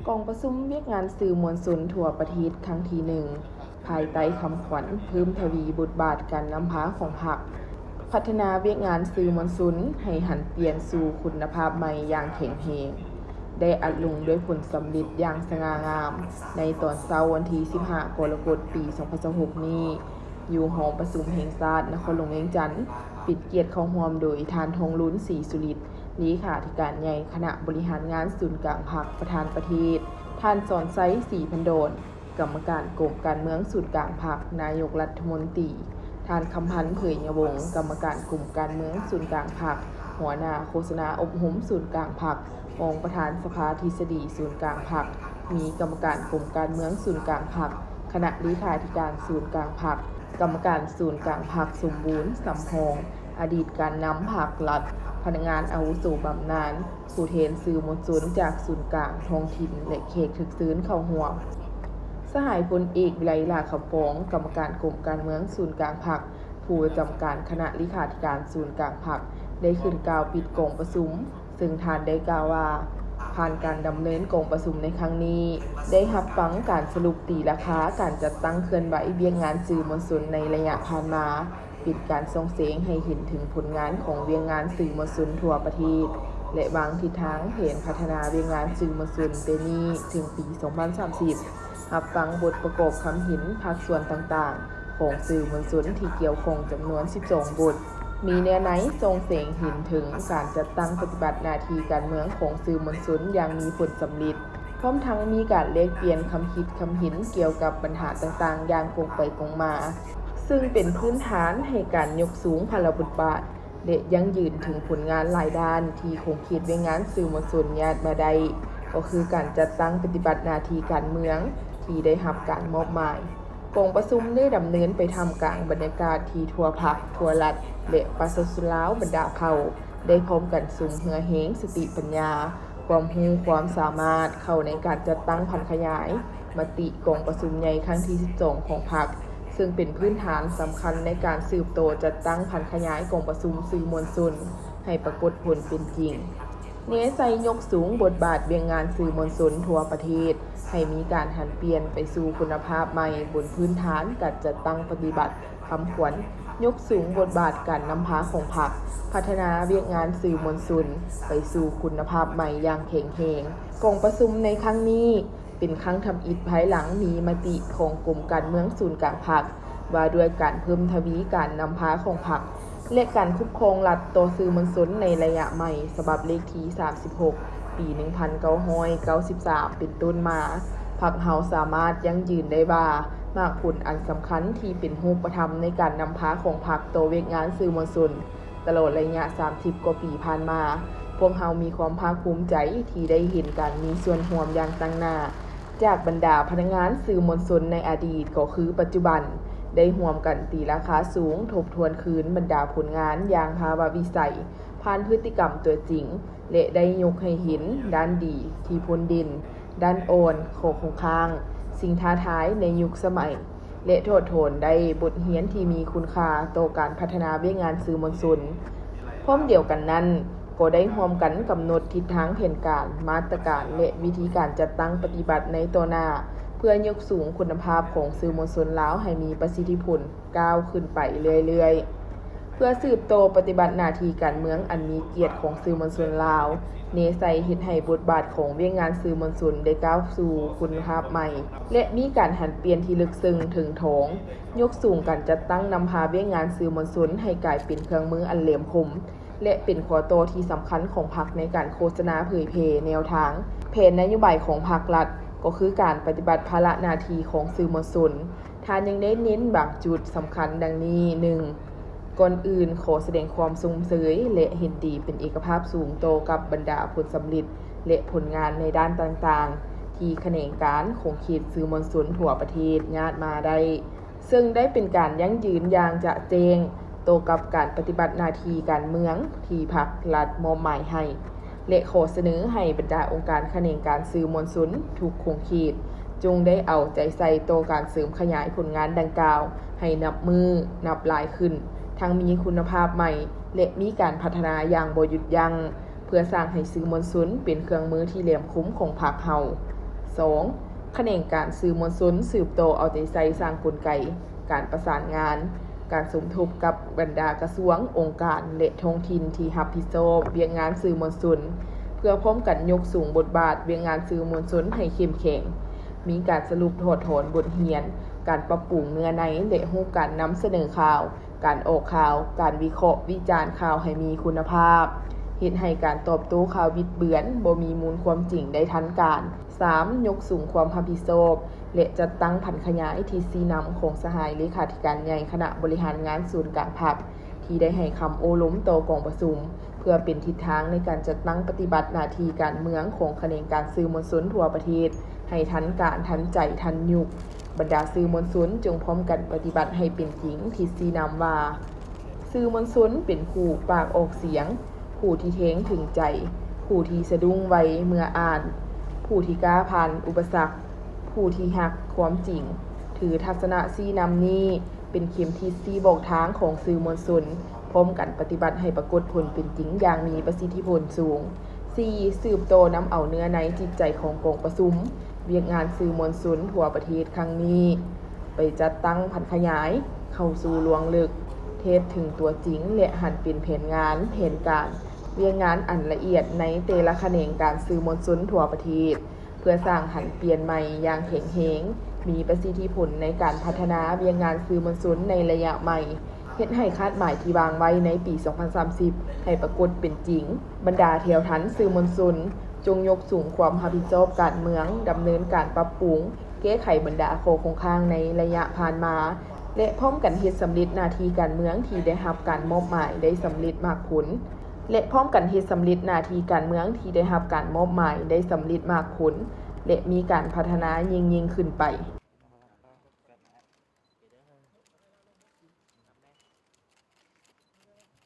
ກອງປະຊຸມວຽກງານສື່ມວນຊົນທົ່ວປະເທດຄັ້ງທີໜຶ່ງ ພາຍໃຕ້ຄຳຂວັນເພີ່ມທະວີບົດບາດການນຳພາຂອງພັກ, ພັດທະນາວຽກງານສື່ມວນຊົນໃຫ້ຫັນປ່ຽນສູ່ຄຸນນະພາບໃໝ່ຢ່າງແຂງແຮງ ໄດ້ອັດລົງດ້ວຍຜົນສຳເລັດຢ່າງສະຫງ່າງາມ ໃນຕອນເຊົ້າວັນທີສິບຫ້າ ກໍລະກົດ ປີສອງພັນຊາວຫົກນີ້ ຢູ່ຫໍປະຊຸມແຫ່ງຊາດ ນະຄອນຫຼວງວຽງຈັນ, ເປັນກຽດເຂົ້າຮ່ວມໂດຍທ່ານ ທອງລຸນ ສີສຸລິດ ເລຂາທິການໃຫຍ່ຄະນະບໍລິຫານງານສູນກາງພັກ, ປະທານປະເທດ, ທ່ານ ສອນໄຊ ສີພັນດອນ ກຳມະການກົມການເມືອງສູນກາງພັກ, ນາຍົກລັດຖະມົນຕີ, ທ່ານ ຄຳພັນ ເຜີຍຍະວົງ ກຳມະການກົມການເມືອງສູນກາງພັກ, ຫົວໜ້າໂຄສະນາອົບຮົມສູນກາງພັກ, ຮອງປະທານສະພາທິດສະດີສູນກາງພັກ, ມີກຳມະການກົມການເມືອງສູນກາງພັກ, ຄະນະເລຂາທິການສູນກາງພັກ, ກຳມະການສູນກາງພັກສົມບູນ, ສຳຮອງ, ອະດີດການນຳພັກລັດ, ພະນັກງານອາວຸໂສບຳນານ, ຜູ້ແທນສື່ມວນຊົນຈາກສູນກາງ, ທ້ອງຖິ່ນ ແລະ ແຂກຖືກເຊີນເຂົ້າຮ່ວມ. ສະຫາຍພົນເອກ ວິໄລ ຫຼ້າຄຳຟອງ ກຳມະການກົມການເມືອງສູນກາງພັກ, ຜູ້ປະຈຳການຄະນະເລຂາທິການສູນກາງພັກ ໄດ້ຂຶ້ນກ່າວປິດກອງປະຊຸມ, ເຊິ່ງທ່ານໄດ້ກ່າວວ່າ ຜ່ານການດຳເນີນກອງປະຊຸມໃນຄັ້ງນີ້ ໄດ້ຮັບຟັງການສະຫຼຸບຕີລາຄາການຈັດຕັ້ງເຄື່ອນໄຫວວຽກງານສື່ມວນຊົນໃນໄລຍະຜ່ານມາ ເປັນການສ່ອງແສງໃຫ້ເຫັນເຖິງຜົນງານຂອງວຽກງານສື່ມວນຊົນທົ່ວປະເທດ ແລະ ວາງທິດທາງແຜນພັດທະນາວຽກງານສື່ມວນຊົນແຕ່ນີ້ເຖິງປີສອງພັນສາມສິບ, ຮັບຟັງບົດປະກອບຄຳເຫັນພາກສ່ວນຕ່າງໆຂອງສື່ມວນຊົນທີ່ກ່ຽວຂ້ອງຈຳນວນສິບສອງບົດ, ມີເນື້ອໃນສ່ອງແສງເຫັນເຖິງການຈັດຕັ້ງປະຕິບັດໜ້າທີ່ການເມືອງຂອງສື່ມວນຊົນຢ່າງມີຜົນສຳເລັດ. ພ້ອມທັງມີການແລກປ່ຽນຄຳຄິດຄຳເຫັນກ່ຽວກັບບັນຫາຕ່າງໆຢ່າງກົງໄປກົງມາ, ເຊິ່ງເປັນພື້ນຖານໃຫ້ການຍົກສູງພາລະບົດບາດ ແລະ ຢັ້ງຢືນເຖິງຜົນງານຫຼາຍດ້ານທີ່ຂົງເຂດວຽກງານສື່ມວນຊົນຍາດມາໄດ້, ກໍຄືການຈັດຕັ້ງປະຕິບັດໜ້າທີ່ການເມືອງທີ່ໄດ້ຮັບການມອບໝາຍ. ກອງປະຊຸມໄດ້ດຳເນີນໄປທ່າມກາງບັນຍາກາດທີ່ທົ່ວພັກ, ທົ່ວລັດ ແລະ ປະຊາຊົນລາວບັນດາເຜົ່າ ໄດ້ພ້ອມກັນສຸມເຫື່ອແຮງສະຕິປັນຍາ, ຄວາມຮູ້ຄວາມສາມາດເຂົ້າໃນການຈັດຕັ້ງຜັນຂະຫຍາຍມະຕິກອງປະຊຸມໃຫຍ່ຄັ້ງທີສິບສອງຂອງພັກ, ເຊິ່ງເປັນພື້ນຖານສຳຄັນໃນການສືບຕໍ່ຈັດຕັ້ງຜັນຂະຫຍາຍກອງປະຊຸມສື່ມວນຊົນໃຫ້ປາກົດຜົນເປັນຈິງ, ແນໃສ່ຍົກສູງບົດບາດວຽກງານສື່ມວນຊົນທົ່ວປະເທດ ໃຫ້ມີການຫັນປ່ຽນໄປສູ່ຄຸນນະພາບໃໝ່ບົນພື້ນຖານການຈັດຕັ້ງປະຕິບັດ ຄຳຂວັນ ຍົກສູງບົດບາດການນຳພາຂອງພັກ, ພັດທະນາວຽກງານສື່ມວນຊົນໄປສູ່ຄຸນນະພາບໃໝ່ຢ່າງແຂງແຮງ. ກອງປະຊຸມໃນຄັ້ງນີ້ເປັນຄັ້ງທຳອິດພາຍຫຼັງມີມະຕິຂອງກົມການເມືອງສູນກາງພັກ ວ່າດ້ວຍການເພີ່ມທະວີການນຳພາຂອງພັກ ແລະ ການຄຸ້ມຄອງລັດຕໍ່ສື່ມວນຊົນໃນໄລຍະໃໝ່ ສະບັບເລກທີສາມສິບຫົກ ປີໜຶ່ງພັນເກົ້າຮ້ອຍເກົ້າສິບສາມ ເປັນຕົ້ນມາ, ພັກເຮົາສາມາດຢັ້ງຢືນໄດ້ວ່າ ໝາກຜົນອັນສຳຄັນທີ່ເປັນຮູບປະທຳໃນການນຳພາຂອງພັກຕໍ່ວຽກງານສື່ມວນຊົນຕະຫຼອດໄລຍະສາມສິບກວ່າປີຜ່ານມາ, ພວກເຮົາມີຄວາມພາກພູມໃຈທີ່ໄດ້ເຫັນການມີສ່ວນຮ່ວມຢ່າງຕັ້ງໜ້າ ຈາກບັນດາພະນັກງານສື່ມວນຊົນໃນອະດີດກໍຄືປັດຈຸບັນ ໄດ້ຮ່ວມກັນຕີລາຄາສູງ, ທົບທວນຄືນບັນດາຜົນງານຢ່າງພາວະວິໄສ ຜ່ານພຶດຕິກຳຕົວຈິງ ແລະ ໄດ້ຍົກໃຫ້ເຫັນດ້ານດີທີ່ພົ້ນເດັ່ນ, ດ້ານອ່ອນ, ຂໍ້ຄົງຄ້າງ, ສິ່ງທ້າທາຍໃນຍຸກສະໄໝ ແລະ ຖອດຖອນໄດ້ບົດຮຽນທີ່ມີຄຸນຄ່າຕໍ່ການພັດທະນາວຽກງານສື່ມວນຊົນ. ພ້ອມດຽວກັນນັ້ນ, ກໍໄດ້ຮ່ວມກັນກຳນົດທິດທາງແຜນການ, ມາດຕະການ ແລະ ວິທີການຈັດຕັ້ງປະຕິບັດໃນຕໍ່ໜ້າ ເພື່ອຍົກສູງຄຸນນະພາບຂອງສື່ມວນຊົນລາວໃຫ້ມີປະສິດທິຜົນ ກ້າວຂຶ້ນໄປເລື້ອຍໆ ເພື່ອສືບຕໍ່ປະຕິບັດໜ້າທີ່ການເມືອງອັນມີກຽດຂອງສື່ມວນຊົນລາວ, ແນໃສ່ເຮັດໃຫ້ບົດບາດຂອງວຽກງານສື່ມວນຊົນໄດ້ກ້າວສູ່ຄຸນນະພາບໃໝ່ ແລະ ມີການຫັນປ່ຽນທີ່ເລິກເຊິ່ງເຖິງຖອງ, ຍົກສູງການຈັດຕັ້ງນຳພາວຽກງານສື່ມວນຊົນໃຫ້ກາຍເປັນເຄື່ອງມືອັນແຫຼມຄົມ ແລະ ເປັນຂໍ້ຕໍ່ທີ່ສຳຄັນຂອງພັກໃນການໂຄສະນາເຜີຍແຜ່ແນວທາງ, ແຜນນະໂຍບາຍຂອງພັກລັດ ກໍຄືການປະຕິບັດພາລະໜ້າທີ່ຂອງສື່ມວນຊົນ. ທ່ານຍັງໄດ້ເນັ້ນບາງຈຸດສຳຄັນດັ່ງນີ້, ໜຶ່ງ, ກ່ອນອື່ນຂໍສະແດງຄວາມຊົມເຊີຍ ແລະ ເຫັນດີເປັນເອກະພາບສູງຕໍ່ກັບບັນດາຜົນສຳເລັດ ແລະ ຜົນງານໃນດ້ານຕ່າງໆ ທີ່ຂະແໜງການຂົງເຂດສື່ມວນຊົນທົ່ວປະເທດຍາດມາໄດ້. ເຊິ່ງໄດ້ເປັນການຢັ້ງຢືນຢ່າງຈະແຈ້ງຕໍ່ກັບການປະຕິບັດໜ້າທີ່ການເມືອງທີ່ພັກລັດມອບໝາຍໃຫ້ ແລະ ຂໍສະເໜີໃຫ້ບັນດາອົງການຂະແໜງການສື່ມວນຊົນທຸກຂົງເຂດ ຈົ່ງໄດ້ເອົາໃຈໃສ່ຕໍ່ການເສີມຂະຫຍາຍຜົນງານດັ່ງກ່າວໃຫ້ນັບມື້ນັບຫຼາຍຂຶ້ນ, ທັງມີຄຸນນະພາບໃໝ່ ແລະ ມີການພັດທະນາຢ່າງບໍ່ຢຸດຢັ້ງ. ເພື່ອສ້າງໃຫ້ສື່ມວນຊົນເປັນເຄື່ອງມືທີ່ແຫຼມຄົມຂອງພັກເຮົາ. ສອງ, ຂະແໜງການສື່ມວນຊົນສືບຕໍ່ເອົາໃຈໃສ່ສ້າງກົນໄກການປະສານງານ, ການສົມທົບກັບບັນດາກະຊວງ, ອົງການ ແລະ ທ້ອງຖິ່ນທີ່ຮັບຜິດຊອບວຽກງານສື່ມວນຊົນ ເພື່ອພ້ອມກັນຍົກສູງບົດບາດວຽກງານສື່ມວນຊົນໃຫ້ເຂັ້ມແຂງ, ມີການສະຫຼຸບຖອດຖອນບົດຮຽນ, ການປັບປຸງເນື້ອໃນ ແລະ ຮູບການນຳສະເໜີຂ່າວ, ການອອກຂ່າວ, ການວິເຄາະວິຈານຂ່າວໃຫ້ມີຄຸນນະພາບ, ເຮັດໃຫ້ການຕອບໂຕ້ຂ່າວບິດເບືອນ, ບໍ່ມີມູນຄວາມຈິງໄດ້ທັນການ. ສາມ, ຍົກສູງຄວາມຮັບຜິດຊອບ ແລະ ຈັດຕັ້ງຜັນຂະຫຍາຍທິດຊີ້ນຳຂອງສະຫາຍເລຂາທິການໃຫຍ່ຄະນະບໍລິຫານງານສູນກາງພັກ ທີ່ໄດ້ໃຫ້ຄຳໂອ້ລົມຕໍ່ກອງປະຊຸມ ເພື່ອເປັນທິດທາງໃນການຈັດຕັ້ງປະຕິບັດໜ້າທີ່ການເມືອງຂອງຂະແໜງການສື່ມວນຊົນທົ່ວປະເທດ ໃຫ້ທັນການ, ທັນໃຈ, ທັນຍຸກ. ບັນດາສື່ມວນຊົນຈົ່ງພ້ອມກັນປະຕິບັດໃຫ້ເປັນຈິງ, ທິດຊີ້ນຳວ່າ ສື່ມວນຊົນເປັນຜູ້ປາກອອກສຽງ, ຜູ້ທີ່ແທງເຖິງໃຈ, ຜູ້ທີ່ສະດຸ້ງໄວເມື່ອອ່ານ, ຜູ້ທີ່ກ້າຜ່ານອຸປະສັກ, ຜູ້ທີ່ຮັກຄວາມຈິງ. ຖືທັດສະນະຊີ້ນຳນີ້ເປັນເຂັມທິດຊີ້ບອກທາງຂອງສື່ມວນຊົນ, ພ້ອມກັນປະຕິບັດໃຫ້ປາກົດຜົນເປັນຈິງຢ່າງມີປະສິດທິຜົນສູງ. ສີ່, ສືບຕໍ່ນຳເອົາເນື້ອໃນຈິດໃຈຂອງກອງປະຊຸມວຽກງານສື່ມວນຊົນທົ່ວປະເທດຄັ້ງນີ້ ໄປຈັດຕັ້ງຜັນຂະຫຍາຍເຂົ້າສູ່ລວງເລິກ, ເທດເຖິງຕົວຈິງ ແລະ ຫັນເປັນແຜນງານ, ແຜນການ, ວຽກງານອັນລະອຽດໃນແຕ່ລະຂະແໜງການສື່ມວນຊົນທົ່ວປະເທດ ເພື່ອສ້າງຫັນປ່ຽນໃໝ່ຢ່າງແຂງແຮງ, ມີປະສິດທິຜົນໃນການພັດທະນາວຽກງານສື່ມວນຊົນໃນໄລຍະໃໝ່, ເຮັດໃຫ້ຄາດໝາຍທີ່ວາງໄວ້ໃນປີສອງພັນສາມສິບໃຫ້ປາກົດເປັນຈິງ. ບັນດາແຖວທັນສື່ມວນຊົນ ຈົ່ງຍົກສູງຄວາມຮັບຜິດຊອບການເມືອງ, ດຳເນີນການປັບປຸງ, ແກ້ໄຂບັນດາຂໍ້ຄົງຄ້າງໃນໄລຍະຜ່ານມາ ແລະ ພ້ອມກັນເຮັດສຳເລັດໜ້າທີ່ການເມືອງທີ່ໄດ້ຮັບການມອບໝາຍໄດ້ສຳເລັດໝາກຜົນ ແລະ ພ້ອມກັນເຮັດສຳເລັດໜ້າທີ່ການເມືອງທີ່ໄດ້ຮັບການມອບໝາຍໄດ້ສຳເລັດໝາກຜົນ ແລະ ມີການພັດທະນາຍິ່ງໆຂຶ້ນໄປ.